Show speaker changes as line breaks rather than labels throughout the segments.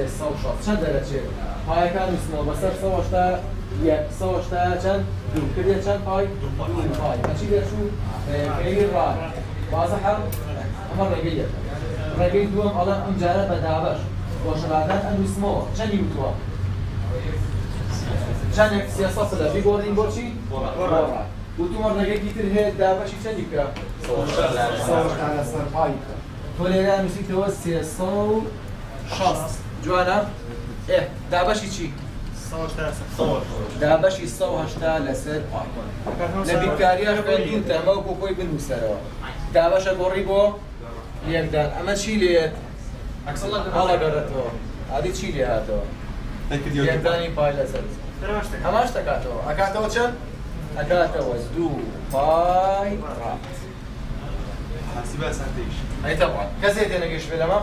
360 چەند دەرەچێت؟ پایەکان نووسمەوە بەسەر 180 یەک 180 چەند؟ دوو. کردیە چەند پای؟ دوو پای. بەچی دەرچوو؟ ڕێگەی rad. وازحە؟ ئەمە ڕێگەی یەکەم. ڕێگەی دووەم ئەڵێم ئەم جارە بە دابەش گۆشەلادان ئەنووسمەوە. چەندی وتووە؟ چەندێک؟ 300 پلە. بیگۆڕین بۆ چی؟ بۆ rad. وتومە ڕێگەیەکی تر هەیە دابەشی چەندی بکە؟ 180 لەسەر پای بکە. تۆ لێرە نووسیتەوە 360. جوانە؟ ئێ دابەشی چی؟ دابەشی 180 لەسەر پای. لە بیرکاریە خوێندووتە ئەمە وەکو خۆی بنووسەرەوە. دابەشە گۆڕی بۆ لێکدان. ئەمە چی لێت؟ هەڵەگەڕێتەوە. ئادی چی لێ هاتەوە؟ لێکدانی پای لەسەر هەمان شت ئەکاتەوە. ئەکاتەوە چەند؟ ئەکاتەوە دوو پای rad. ئەی تەبعەن کەسێ تێنەگەیشت بێ لەمە؟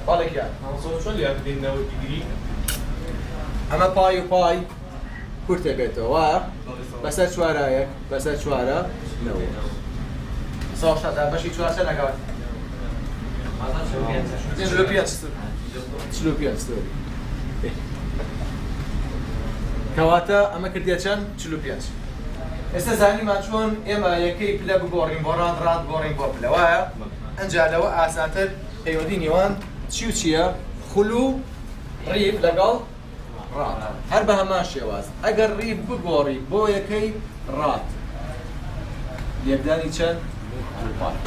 بەڵێ گیان.
چۆن لێ بدەین 90 دیگری؟
ئەمە پای و پای کورتێکێتەوە وایە؟ بەسەر چوارایەک بەسەر چوارە نەوە. 180 دابەشی چوار چەند ئەکات؟ 45. 45 sorry. کەواتە ئەمە کردیە چەند؟ 45. ئێستا زانیمان چۆن ئێمە یەکەی پلە بگۆڕین بۆ rad، rad گۆڕین بۆ پلە، وایە؟ ئەنجا لەوە ئاسانتر پەیوەندی نێوان چی و چییە؟ خول و ڕیف لەگەڵ rad. هەر بە هەمان شێواز ئەگەر ڕیف بگۆڕی بۆ یەکەی rad لێکدانی چەند؟ دوو پای.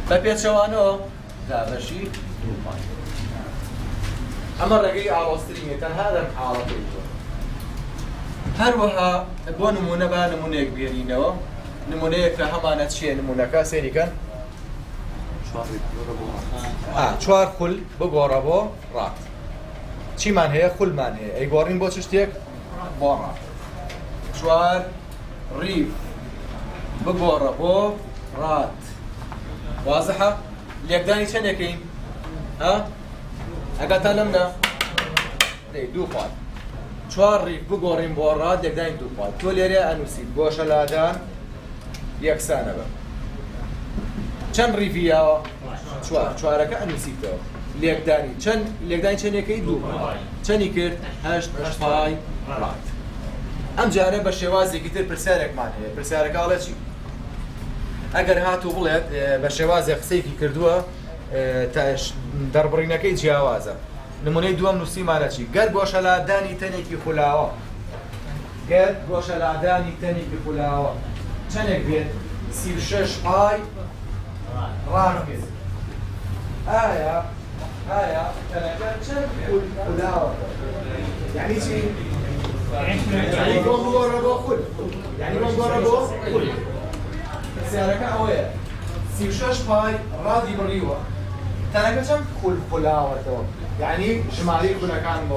بە پێچەوانەوە دابەشی دوو پای. ئەمە ڕێگەی ئاڵۆزترینە تەنها لەم حاڵەتەی تۆ. هەروەها بۆ نمونە با نمونەیەک بێنینەوە. نمونەیەک کە هەمانە چییە؟ نمونەکە سەیریکەن. چوار خول بگۆڕە بۆ rad. چیمان هەیە؟ خولمان هەیە. ئەی گۆڕین بۆ چ شتێک؟ بۆ rad. چوار ڕیف بگۆڕە بۆ rad. وازحە؟ لێکدانی چەندێکین؟ ها؟ ئەگاتان لەمدا؟ دەی دوو پای. چوار ڕیف بگۆڕین بۆ rad لێکدانی دوو پای. تۆ لێرە ئەنووسیت گۆشەلادان یەکسانە بە چەند ڕیفی یاوە؟ چوار. چوارەکە ئەنووسیتەوە. لێکدانی چەند؟ لێکدانی چەندێکەی؟ دوو پای. چەندی کرد؟ هەشت پای rad. ئەم جارە بە شێوازێکی تر پرسیارێکمان هەیە. پرسیارەکە ئەڵێ چی؟ ئەگەر هاتوو بڵێت بە شێوازێک قسەیەکی کردووە دەربڕینەکەی جیاوازە. نمونەی دووەم نووسیمانە چی؟ گەر گۆشەلادانی تەنێکی خولاوە، گەر گۆشەلادانی تەنێکی خولاوە چەندێک بێت؟ 36 پای rad بێت. ئایا ئایا تەنەکە چەند خول خولاوە؟ یعنی چی؟ یعنی بۆ بگۆڕە بۆ خول. یعنی بۆ بگۆڕە بۆ خول. پرسیارەکە ئەوەیە 36 پای rad ی بڕیوە، تەنەکە چەند خول خولاوەتەوە؟ یعنی ژمارەی خولەکان بۆ